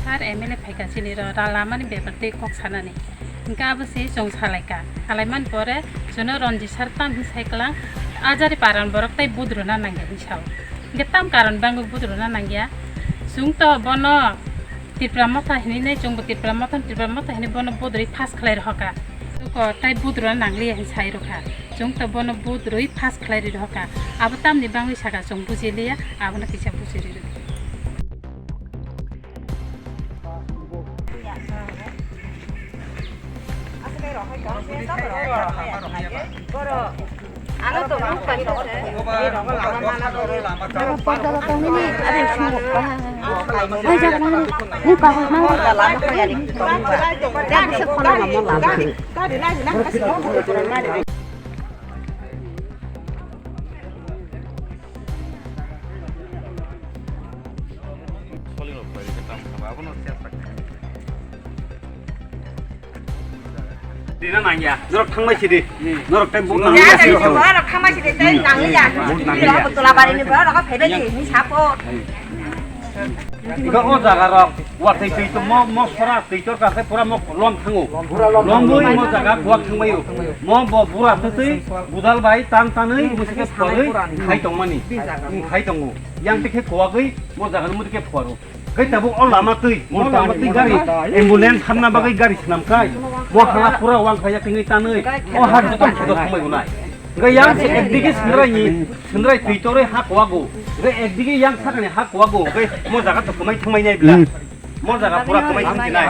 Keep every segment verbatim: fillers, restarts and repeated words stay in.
Ar M L A phaikha chini ro, ra lamani bepar tei kok sanani. Hingkhe abo se chwng salaikha. Salaimani pore chwngno Ranjit sir tam hinwi saiklang, ajari paran borok tei vote rwna nangya hinwi sao. Hingkhe tam karon bangwi vote rwna nangya. Chwng to bono Tipra Motha hinwi nai, chwngbo Tipra Motha, Tipra Motha hinwi bono vote rwi pass khlai rohorkha. Chwngko tei vote rwna nangliya hinwi sai rokha. Chwng to bono vote rwi pass khlai rwi rohorkha. Abo tamni bangwi sakha chwng bujiliya, abono kisa bujirwi rw. Dina nangya, norok thangbai sidi. Norok tei buk nangya. Norok thangbai sidi, tei nangya. Buk nangya. Norok Tulabarini borok phaibai di, ni sapo. Iko o jaga rok, wa tei tei to mo, mo sora tei tor ka khe pura mo lom thango. Lom bui mo jaga kuak thangbaio. Mo bo bura tei tei budal bai tan tanwi mo se khe phuarwi khai tongmani. Khai tongo. Yang tei khe kuagwi mo jaga no mo tei khe phuaro. Khe tabuk o lama twi, o lama twi gari, ambulance hamna bagwi gari swnam kai. Mo hala pura wang khaya tingwi tanwi, o ha joto joto thangbai unai. Hingke yang se ekdigi sindrai ni, sindrai twi toroi ha kuago. Hingke ekdigi yang sakani ha kuago. Hingke mo jaga to kwmai thangmai nai bla. Mo jaga pura kwmai thangsinai.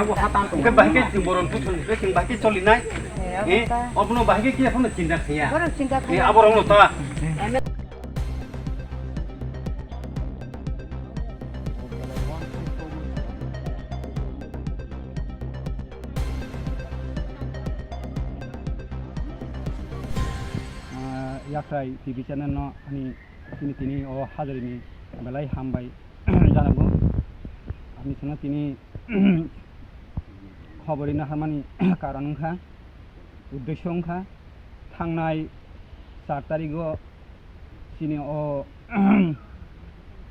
Hingke bahai khe chwng boron puthun, hingke chwng bahai khe cholinai. Eh, obono bahai khe kiya phano chinta khaya. Eh, aborok no ta. Ah, Yakrai T V channel no ani tini tini o hajari ni belai hambai janago. Ani sano tini khobori naharmani karon wngkha, uddesho wngkha, thangnai char tarigo chini o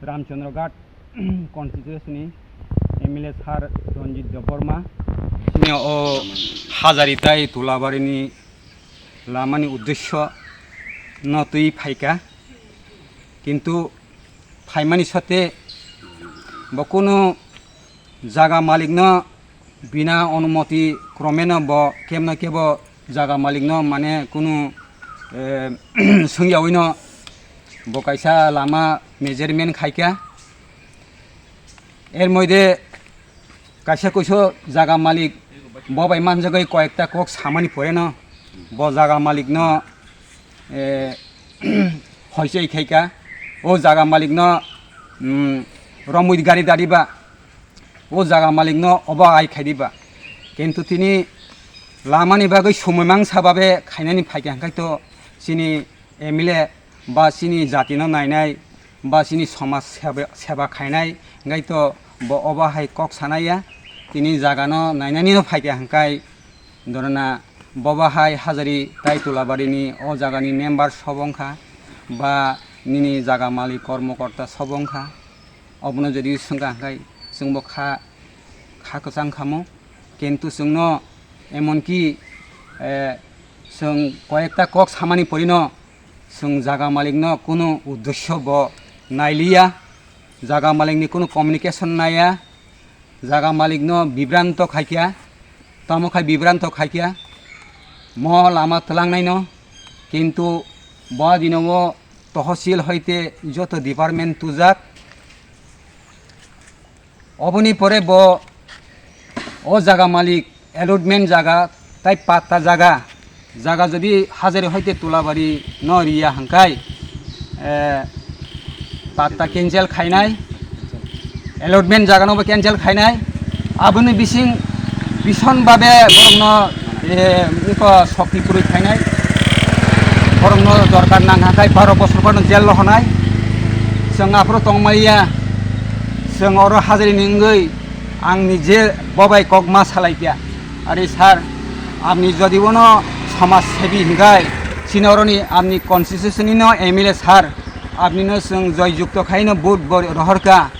Ramchandra Ghat constituency ni M L A sir Ranjit Debbarma chini o hajari tai Tulabari ni lamani uddesho no twi phaikha, kintu phaimani sate bo kunu jaga malikno bina onumoti kromeno bo kebno kebo jaga malikno mane kunu, eh, swngyawino bo kaisa lama measurement khaikha. Er moide kaisa kuiso jaga malik bo bai manjagwi koyekta kok samani poreno bo jaga malikno, eh, hoichoi khaikha. O jaga malikno, mm, romwi gari dadiba, o jaga malikno obo ai khaidiba. Kintu tini lamani bagwi sumui mangsa babe khainani phaikha, hwnkhe to chini M L A ba chini jatino nainai ba chini somaj seba, seba khainai, hwnkhe to bo obo hai kok sanaiya, tini jagano nainanino phaikha, hwnkhe dorona bobo hai hajari tai Tulabarini o jagani member sobo wngkha ba nini jaga malik kormokorta sobo wngkha, obono jodi swngkha hwnkhe chwngbo kha, kha kwchang khamo, kintu chwngno emonki, eh, chwng koyekta kok samani porino chwng jaga malikno kunu uddesho bo nailiya, jaga malikni kunu communication naiya, jaga malikno bibranto khaikha, tamo khai bibranto khaikha, mo lama twlangnaino, kintu bo dino o tohosil hoite joto department tujak. Oboni pore bo o jaga malik allotment jaga tai patta jaga, jaga jodi hajari hoite Tulabari no riya hwnkhe, eh, patta cancel khainai, allotment jaga no bo cancel khainai, aboni bising bison babe borokno, eh, iko sokti kwrwi khainai, borokno dorkar nang hwnkhe baro bosor phano jail lo honai, chwng aphuru tongmaliya, chwng oro hajari ni wngwi ang nije bobai kok ma salaikha. Are sir, apni jodi bono somaj sebi hingai, chini oroni apni constituency no M L A sir, apni no chwng joy jukto khaino vote bo rohorkha.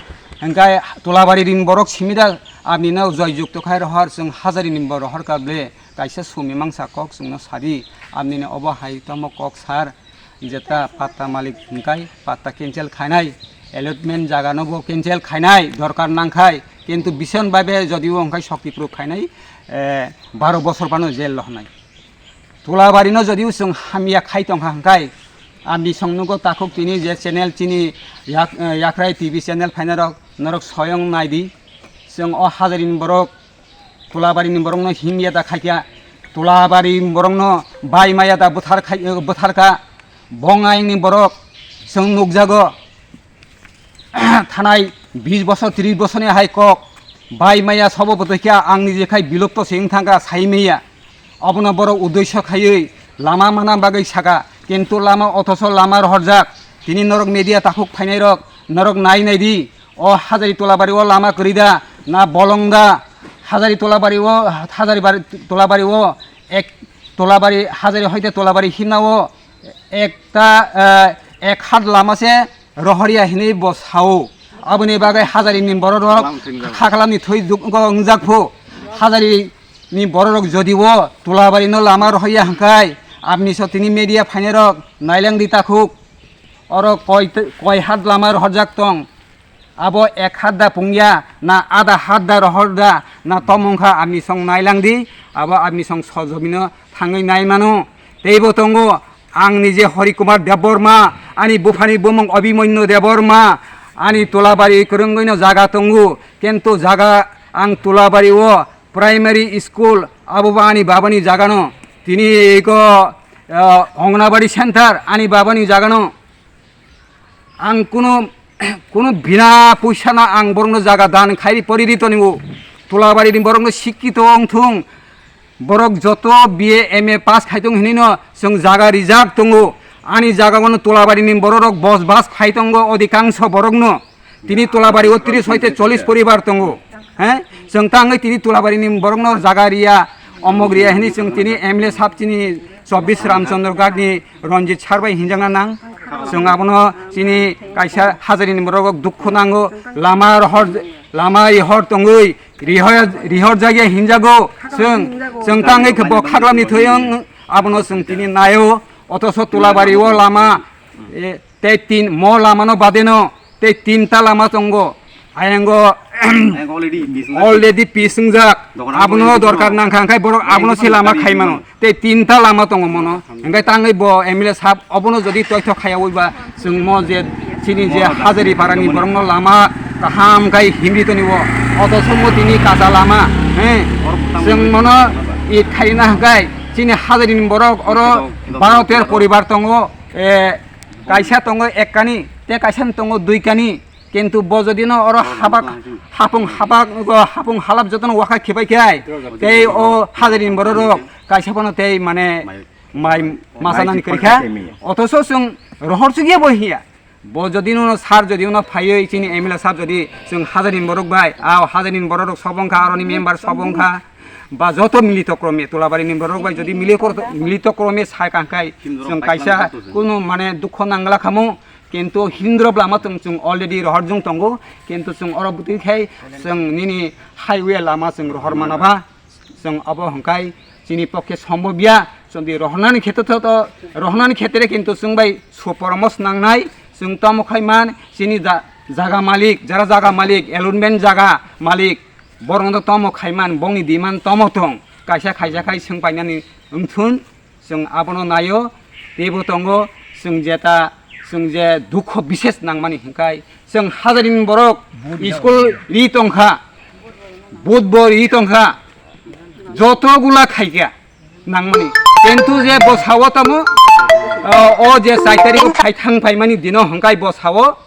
Hingai Tulabari rin borok simida Abnino joy jukto khai rohor, chwng hajarini bo rohor ka ble, kaisa sumi mangsa kok chwngno sadi. Abnini obo hai tamo kok sar, jeta patta malik hwnkhe patta cancel khainai, allotment jaga no bo cancel khainai, dorkar nangkhai, kintu bison babe jodi o hwnkhe shokti proof khainai, eh, baro bosor phano jail lo hwnai. Tulabari no jodi o chwng hamya khai tongkha hwnkhe, abni song nugo takhuk tini je channel chini yak-, eh, Yakrai T V channel phainai rok, norok soyong naidi, chwng o hajarini borok Tulabari ni borok no himya da khaikya, Tulabari ni borok no bai maya da buthar khai, buthar ka, bongai ni borok chwng nukjago, thanai bis bosor, tris bosor ni hai kok, bai maya sobo bwtwi kya ang ni je khai bilupto se wng thangka sai maya, abono borok uddesho khaiwi lama mana bagwi saka, kintu lama othoso lama rohorjak, tini norok media takhuk phainai rok norok nai nai di, O hajari tolabari o lama kwrwi da, na bolong da? Hajari tolabari o, hajari bari, tolabari o, ek tolabari, hajari hoite tolabari himna o ekta, eh, ek hat lama se rohorya hinwi bo sao. Aboni bagwi hajari ni borok rok khaklam thwingjak. Khaklam ni thwi duk-, go wngjak phu. Hajari ni borok rok jodi o tolabari no lama rohorya hwnkhe, abni so tini media phainai rok nailang di takhuk. Oro koi, koi hat lama rohorjak tong. Abo ek hat da pungya, na ada hat da rohor da, na tomong kha, abni song nailang di, abo abni song sojomino thangwi nai mano. Teibo tongo, ang nije Hari Kumar Debbarma, ani buphani bumung Abhimanyu Debbarma, ani Tulabari kwrwngwino jaga tongo, kintu jaga ang Tulabari o primary school, abo bo ani babani jaga no, tini eko, ah, Anganwadi center, ani babani jaga no. Ang kuno, kuno bina puisa na ang borokno jaga dan khai pori di tonigo. Tulabari ni borokno sikkito wng thung. Borok joto B A M A pass khai tong hinwi no chwng jaga rijak tongo. Ani jaga wano Tulabari ni borok rok bos bas khai tongo odikangso borokno. Tini Tulabari o tris hoite chollis poribar tongo. He? Chwng tangwi tini Tulabari ni borokno jaga riya, omok riya hinwi chwng tini M L A sab chini chobbish Ramchandra Ghat ni Ranjit sir bai hinjakna nang. Chwng abono chini kaisa hajari ni borok dukhu nango. Lama rohor, lama ihor tongwi rihor, rihor jagya hinjago. Chwng, chwng tangwi khe bo khaglam ni thwi wng abono chwng tini naio. Othoso Tulabari o lama, eh, tei tin mo lama no bade no tei tinta lama tongo. Ayango already pis wngjak. Abono dorkar nangkha, hwnkhe borok abono se lama khai mano. Tei tinta lama tongo mono. Hwnkhe tangwi bo M L A sab obono jodi toithok khaya wi ba chwng mo je chini je hajari parani borokno lama kaham khai himri toni bo. Othoso mo tini kacha lama, he? Chwng mono it khaina hwnkhe chini hajari ni borok oro baro ter poribar tongo. Eh, kaisa tongo ekkani, tei kaisa tongo duikani. Kintu bo jodi no oro habak, hapung habak, hapung halap jotono wakha khibai khai, tei o hajari ni borok rok kaisa bono tei mane mai masa nani kwrwi kha. Othoso chwng rohor chukya bo hiya. Bo jodi no sir jodi no phaiwi chini M L A sir jodi chwng hajari ni borok bai, a hajari ni borok rok sobong kha, aroni member sobong kha, ba joto milito krome Tulabari ni borok bai jodi milito, milito krome sai kangkhai chwng kaisa kunu mane dukho nangla khamu. Kintu hindrop lama chwng, chwng already rohor jung tongo, kintu chwng oro bwtwi khai chwng nini highway lama chwng rohor mano ba, chwng abo hwnkhe chini pokhe sombobya, chwng di rohornani khetre to, to, rohornani khetre kintu chwng bai suporomos nangnai, chwng tamo khai man chini ja-, jaga malik, jara jaga malik, allotment jaga malik, borokno tamo khai man, bongni demand tamo tong, kaisa khaija khai chwng painani wngthun. Chwng abono naio, teibo tongo, chwng jeta, chwng je dukho bises nangmani hwnkhe, chwng hajarini borok school ri tongkha, vote bo ri tongkha, joto gula khaikha nangmani. Kintu je bo sao tamo, o, o je chai tarikh o phaithang phaimani dino hwnkhe bo sao,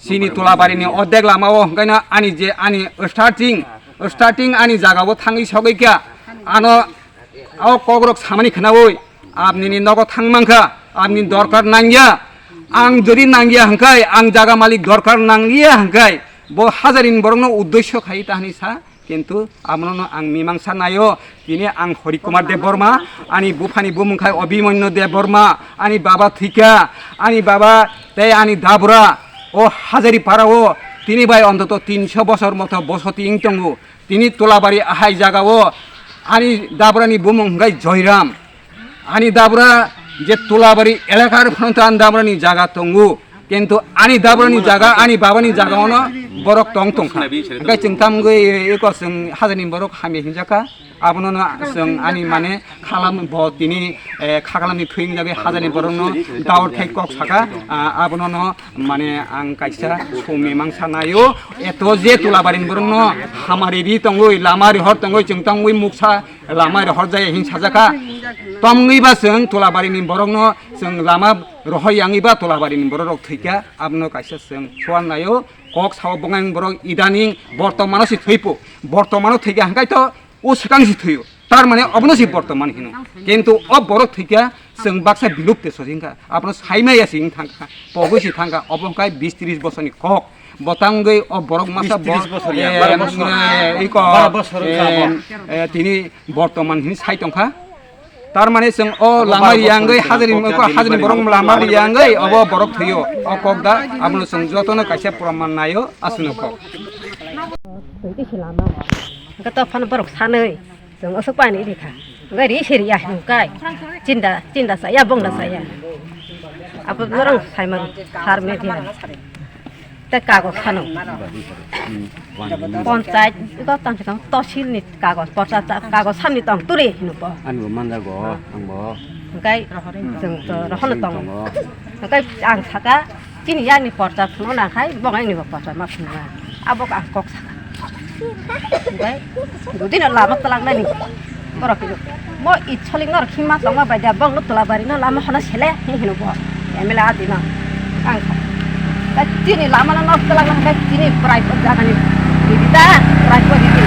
Chini Tulabarini ordek lama o hwnkhe no ani je ani starting, starting ani jaga o thangwi sogwi kha. Ano o kokrok samani khnaui, "Apni ni nogo thang mankha, apni dorkar nangya." Ang jodi nangya hwnkhe, ang jaga malik dorkar nangliya hwnkhe, bo hajarini borokno uddesyo khai ta hwnwi sa. Kintu abono ang mimangsa naio, tini ang Hori Kumar Debbarma, ani buphani bumung khai Abhimanyu Debbarma, ani baba thwikha, ani baba tei ani dabra, o Hajari para o tini bai ontoto tinso bosor moto bosoti wng tongo. Tini Tulabari ahai jaga o ani dabrani bumung hwnkhe Joyram. Ani dabra je Tulabari elakar phano to ani dabrani jaga tongo. Kintu ani dabrani jaga, ani babani jaga ono borok tong tongkha. Hwnkhe chwng tamgwi eko chwng hajani borok hamya hinjakha. Abono no chwng ani mane khalam bo tini, eh, khaklamni thwi wngjagwi hajani borokno daur thai kok saka. Ah, abono no mane ang kaisa sumi mangsa naio. Eto je Tulabari ni borokno hamari ri tongwi, lama rihor tongwi, chwng tongwi muksa lama rihor jaya hin sajaka. Tongwi ba chwng Tulabari ni borokno chwng lama rohor yangwi ba Tulabari ni borok rok thwikha. Abono kaisa chwng suan naio. Kok sao bongeng borok idaning bortomano si thwipo. Bortomano thwikha hwnkhe to o swkang si thwio. Tar mane obono si bortoman hino. Kintu o borok thwikha chwng baksa bilupte sojingkha. Abono saimaya si wng thangkha. Pogwi si thangkha. Obo hwnkhe bis tris bosorni kok. Bo tangwi o borok masa Bis tris bosor ya, eh, baro bosor. Eh, iko, Baro bosor eh, wngkha bo. Eh, tini bortoman hini sai tongkha. Tar mane chwng o Abo lama baro bosor riyangwi wngkha, hajani, kok iko jani hajani bari borok lama riyangwi obo borok thwio. O kok da abono chwng jotono kaisa proman naio aswkno kok. Twi twi se lama. Hwnkhe to phano borok sanwi chwng aswk paini rikha. Hwnkhe ri se riya hwnkhe chinda, chinda saya, bongda saya. Abo norok saimano sar media. Tei kagoj phano. Panchayat, iko tang si tang tosil ni kagoj, porcha ta-, kagoj samni tong turi hino bo. Ani bo manjago, ang bo. Hwnkhe chwng to rohono tongo. Tongo. Hwnkhe ang saka, chini yakni porcha phunukna khai, bo ani bo porcha ma phunukna. Abo ang kok saka. Hwnkhe, dudino lama twlangnaini. Borok khe, mo itsolik norok himma tongma bai da, bongno Tulabari no lama hona sele, hi hino bo. M L A adi no. Ang kha. Ta chini lama no nok twlangna kha chini prai po jaga ni. Didi da, prai po didi.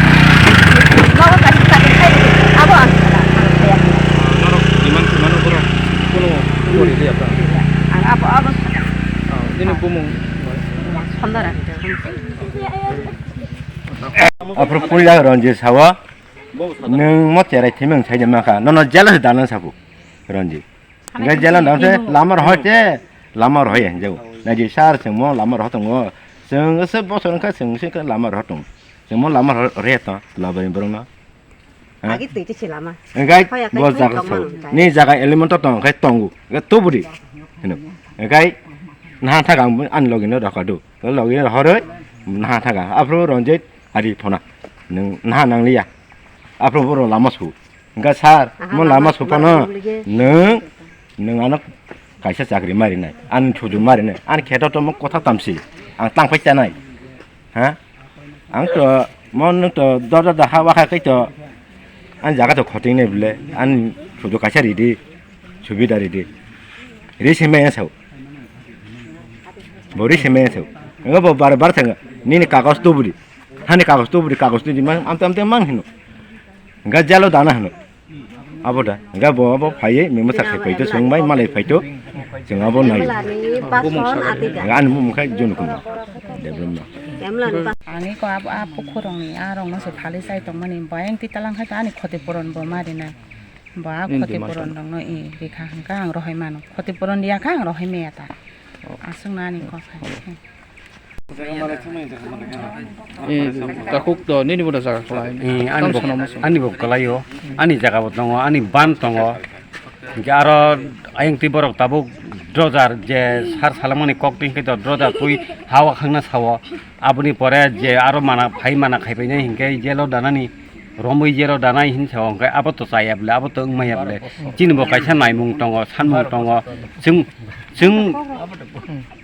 Nogo kaisa chakri khai, abo ang kha, ang khaya. Norok demand khaimano borok, kuno, kuno ridi ya, ang abo, abo saka. Ah, nini bumung. Sondara. Aphuru puila Ranjit sawa, nwng mo cherai thimeng saide maka, nono jelo se dana sabu, Ranjit. Hingke jelo dana se lama rohor te, lama rohor ya hinjau. Naji sar chwngmo lama rohor tongo. Chwng se bosor wngkha chwng se lama rohor tongo. Chwngmo lama rohor re to, lama ni borok no. Ha? Agi twi twi se lama. Engkai Hoya kai bo twi jaga tong so. Mano kai. Ni jaga elemento tong kai tongu. Engkai tubudi. Hino. Engkai naha thaga ang ani logi no rokha du. Logi no rohoroi naha thaga. Aphuru Ranjit ari phona. Nung naha nang liya. Aphuru boro lama su. Engkai sar, aha, mo lama lama su phano. Nung, nung ano kaisa chakri mari nai. Ani thuju mari nai. Ani kheto to mo kotha tamsi. Ang tang phai chanai. Ha? Ang to, mo nwng to, dor dor da ha wakha kai to, ani jaga to khoting nai bole, ani sudu kaisa ridi, subida ridi. Ri se maya sao. Bo ri se maya sao. Nga bo bar bar thang, nini kagos to budi. Hani kagos to budi, kagos to di mang, amte amte mang hino. Nga jalo dana hino. Abo da, hingke bo abo phaiwi mungsa khai phaito, chwng bai malai phaito, chwng abo nai. Emlani bason ati da. Hingke ani mung khai Jonu Kumar Debbarma. Emlani bas- Ani ko abo a pukhurokni a rokno se phalwi chai tongmani, bo ayang twi talang khai to ani khoti puron bo ma rinai. Bo a khoti puron rokno i rikha hingke ang rohoi mano. Khoti puron riya kha ang rohoi maya ta. Aswkno ani kok hai. Eh, takhuk to nini bo da jaga kwlai. Eh, ani bo, ani bo kwlaio. Ani jaga bo tongo, ani ban tongo. Hingke aro ayang twi borok tabuk drojar je sar salangmani kok twi hingke to drojar twi hawa khangna sao. Aboni pore je aro mana phai mana khaipainai hingke jelo danani romwi jero danai hin sao hingke abo to chaya bole, abo to wngmaya bole. Chini bo kaisa naimung tongo, sanmung tongo. Chwng, chwng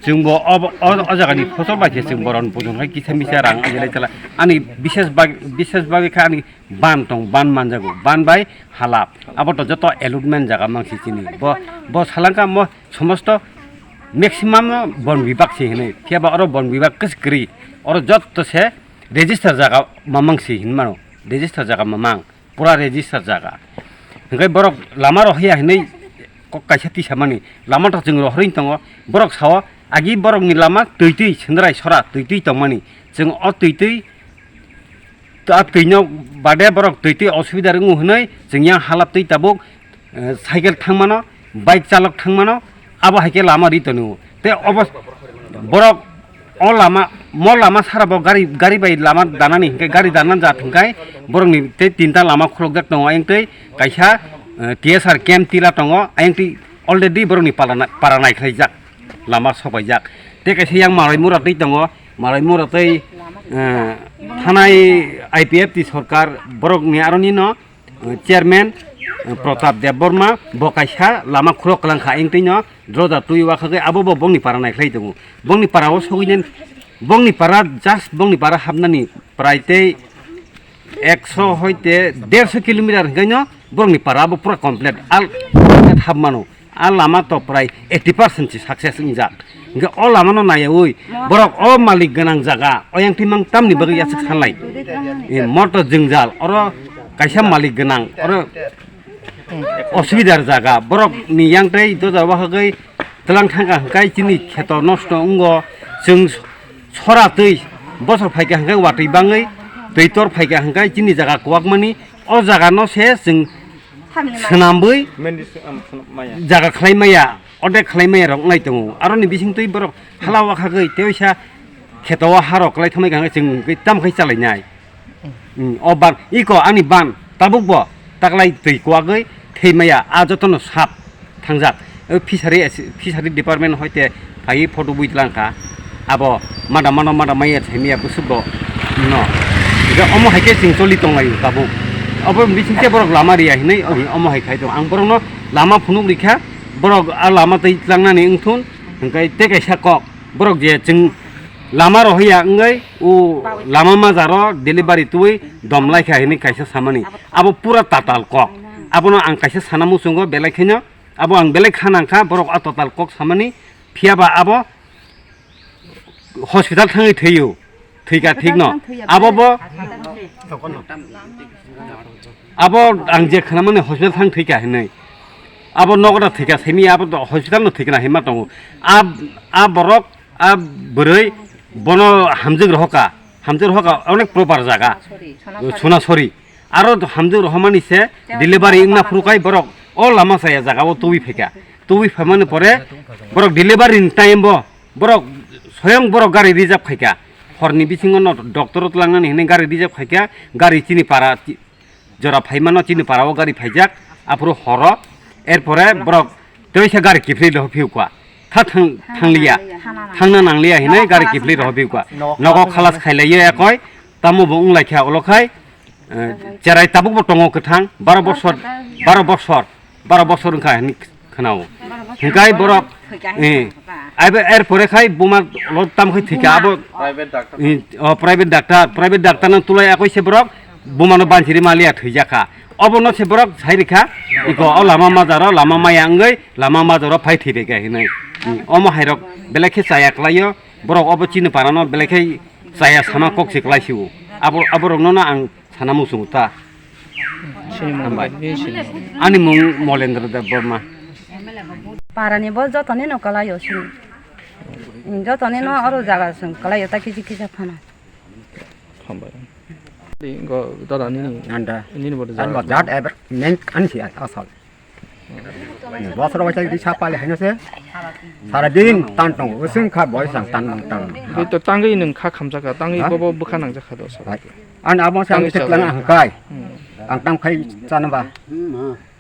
Chwngbo obo, o, o jagani phosol bai se chwng boron bujong khai kisa misa rang anjele chala. Ani bishes bag, bishes bagwi kha ani ban tong, ban manjago, ban bai halap. Abo to joto allotment jaga mangsi chini. Bo, bo salangka mo somosto maximum no bon bibak se hinwi. Phiya ba oro bon bibak kwchwk kwrwi. Oro joto se register jaga mamang se hinmano. Register jaga mamang. Pura register jaga. Hingke borok lama rohorya hinui kok kaisa tisamani. Lama to chwng rohorwi tongo. Borok sao, agi borokni lama twi twi sindrai sora twi twi tongmani. Chwng o twi twi, a twino bade borok twi twi osubida wngo hinui chwng yang halap twi tabuk, eh, cycle thangmano, bike chalok thangmano, abo hai khe lama ri tongo. Tei obo borok O lama, mo lama sara bo gari, gari bai lama danani hinkhe, gari danan jat hinkhe borokni tei tinta lama khulukjak tongo, ayang tei kaisa, eh, T S R camp tila tongo, ayang tei already borokni para na-, para naikhlaijak, lama sobaijak. Tei kaisa yang Malai Mura tei tongo, Malai Mura tei, eh, thanai I P F T sorkar borokni aroni no, eh, chairman, eh, Pratap Debbarma bo kaisa lama khuluk kwlang kha, ayang tei no droja twi wakhagwi abo bo bongni para naikhlai tongo. Bongni para o sogwini, bongni para just bongni para hapnani prai tei ekso hoite derso kilometer hinkaino borokni para abo pura complete. Al hap mano. A lama to prai eighty percent si success wngjak. Hinkhe o lama no naiyaui borok o malik gwnang jaga oyang timang tamni bagwi yasuk sanlai. E motor jwngjal oro kaisa malik gwnang oro osubidar jaga borok ni yang tei doja wahagwi tlang thangkha hwnkhe chini kheto nosto wngo. Chwng sora twi bosor phaikha hwnkhe watwi bangwi twi tor phaikha hwnkhe chini jaga kwakmani o jaga no se chwng swnambwi jaga khlai maya, ordek khlai maya rok wngnai tongo. Aroni bising twi borok hala wakhagwi teisa kheto o ha rok kwlai thangmai kha hwnkhe chwng tamo khai chalainai. Hmm, o ban, iko ani ban, tabuk bo taklai twi kwagwi thwi maya, a jotono sap thangjak. O fishery, fishery department hoite phaiwi photo bui tlang kha. Abo mada mano mada maya thwi maya bwswk bo no. Hinkhe omo hai khe chwng choli tong laio tabuk. Obo bising khe borok lama riya hinwi omo hai khai tongo. Ang borokno lama phunuk rikha, borok a lama twi tlangnani wngthun, hinkhe tei kaisa kok. Borok je chwng lama rohorya wngwi o lama majaro delivery twi dom laikha hinwi kaisa samani. Abo pura tatal kok. Abono ang kaisa sana muchungo belai kheno, abo ang belai kha nangkha borok a tatal kok samani, phiyaba abo hospital thangwi thwio, thwika thikno. Abo bo, abo ang je khnamani hospital thang thwika hinwi. Abo nogo da thwika simi abo hospital no thwikna hinma tongo. A, a borok A bwrwi bono hamjwk rohoka, hamjwk rohoka onek proper jaga, Sonasori. Aro hamjwk rohomani se delivery wngna phuru kai borok o lama saya jaga o tubui phaika. Tubui phaimani pore borok delivery ni time bo borok soyong borok gari reserve khaika. Horni bisingo no doctor o tlangnani hinwi gari reserve khaika, gari chini para jora phaimano chini para o gari phaijak, aphuru horo, erpore borok teisa gari kiphilwi rohor phiukha, tha thang, thangliya, thangna nangliya hinwi gari kiphilwi rohor phiukha, nogo khalas khailaiya ekoi, tamo bo wnglaikha ulo khai, eh, cherai tabuk bo tongo kwthang, baro bosor, baro bosor, baro bosor wngkha hinwi khwnao. Hinkhe borok, eh, aibe erpore khai buma lo tam khai thika abo, eh, o private doctor, private doctor no tulai akoi se borok buma no banchiri maliya thwijakha. Obo no se borok sai rikha, iko o lama majaro lama maya wngwi lama majaro phai thwi rikha hinwi. Hmm, omo hai rok belai khe chaya kwlaio, borok obo chini para no belai khe chaya sama kok se kwlai sio. Abo, abo rok no no ang sana muchungo ta. Sini mung Hambai. Ni sini. Ani mung Molendra Deb Borma. Parani bo jotoni no kalaio sini. Jotoni no oro jaga sung kalaio ta kisi kisa phano. Hambai. Di go dada nini. Anda. Nini bodo An jaga. Bo dat ever men an si asal. Bosor waisa di sapali haino se. Sara din tan tong usung kha boy sang tan tong tan. Di to tangwi nung kha khamjaka tangwi Ha? Bobo bwkha nangjaka do sara. An abo sang Tangwi te chalo. Tlang hangkai. Hmm. Ang tam khai chana ba.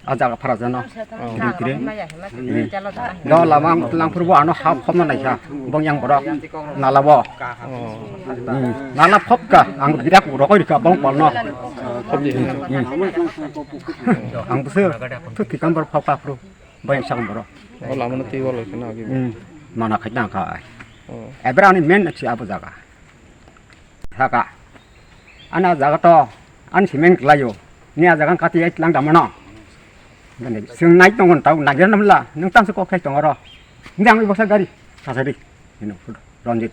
A jaga phara jano. Oh. Kiri kiri. Hmm. Do lama ang tlang phuru bo ano hap khomna naikha. Bong yang borok. Nala bo. Oh. Hmm. Nala phop ka. Ang birak rokoi rikha bong palno. Phop di. Hmm. Ang bwswk thwk thwikam borok phop ka phuru. Bayang sakang borok. O lama no twi wal khe na agi. Hmm. Mana khai tang kha. Oh. Ebra ani men si abo jaga. Saka. Ana jaga to, ani cement khlaio. Ni a jaga kati ai tlang da mano. Gane, sing nai tongon tau, nai gana mla, nung tang se kok khai tongoro. Nang ibo sa gari, kasari. Hino, Ranjit.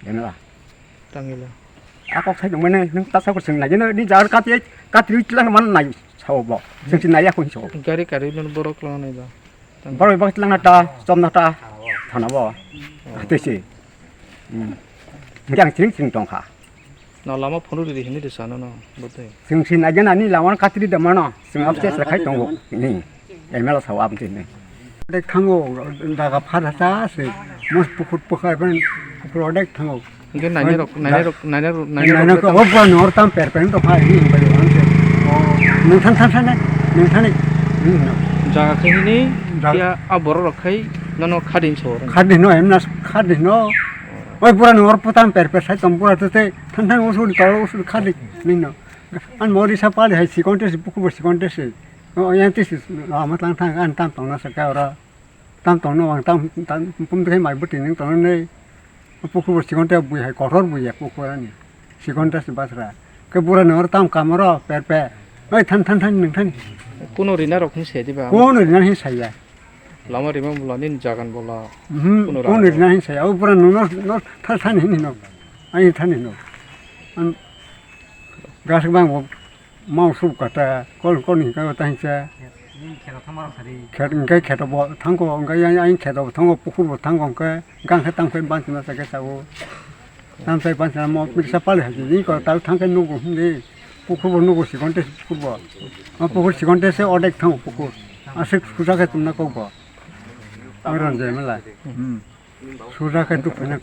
Demla. Tangila. A kok sai nung mane, nung ta sa ko sing nai gana, ni jaga kati ai, kati tlang man nai sao bo. Sing si nai ya ko so. Gari kari non borok lang nai ba. Borok bak tlang na ta, chom na ta, thana bo. Tei si. Hmm. Yang sing sing tong kha. Na lama phunuk ridi hinwi rwchano no, bwtwi. Chwng si naigena ani lama no katri da mano. Chwng upstairs khai tongo. Ni. M L A sao aboni ni. Dek thango, daga phar hata se. Mos pukhut pukha ben. Product thango. Hingke nainai rok, nainai rok, nainai rok, nainai rok. Nainai rok, o pura nor tam per per to phai ni bai wan se. Nung than than than, nung than ni. Hmm, no. Jaga khe hini, jaga. Ya, a borok rok khai, nono khadin so. Khadin no, em nas khadin no. Oi pura nor putam per per sai tom pura te te than than usul tol usul khadin ni no. An mori sa pali hai sikon te si puku bo sikon te si. O yang te si lama tang tang an tam tong na sa ka ora. Tam tong no ang tam tam pum te mai buti ning tong nei. Puku bo sikon te bui hai kotor bui ya puku ani. Sikon te si basra. Ke bura nor tam kamaro per per. Oi than than than nung than. Kuno rina rok hin se diba? Kuno rina hin saya. Lama rima bula nin jagan bula. Mhm, kuno kuno rang. Rina hin saya. O pura nung no no than than hin no. Ai than hin no. An gas bang bo mau sub kata kol kol ni ka ta hin sa. Ning kheto thama rok sari. Khet ngai kheto bo thango ngai ai ai kheto thango pukur bo thango ke gang khe tang khe ban tuna sa ke sa o. Tam sai pan sana mo miksa pali haji ni ko tau thang kai nugo hindi. Pukur bo nugo sikon te pukur bo. Ma pukur sikon te se odek thang pukur. Asik suja kai tumna kok bo. Oran jai mala. Hmm. Suja kai duk phina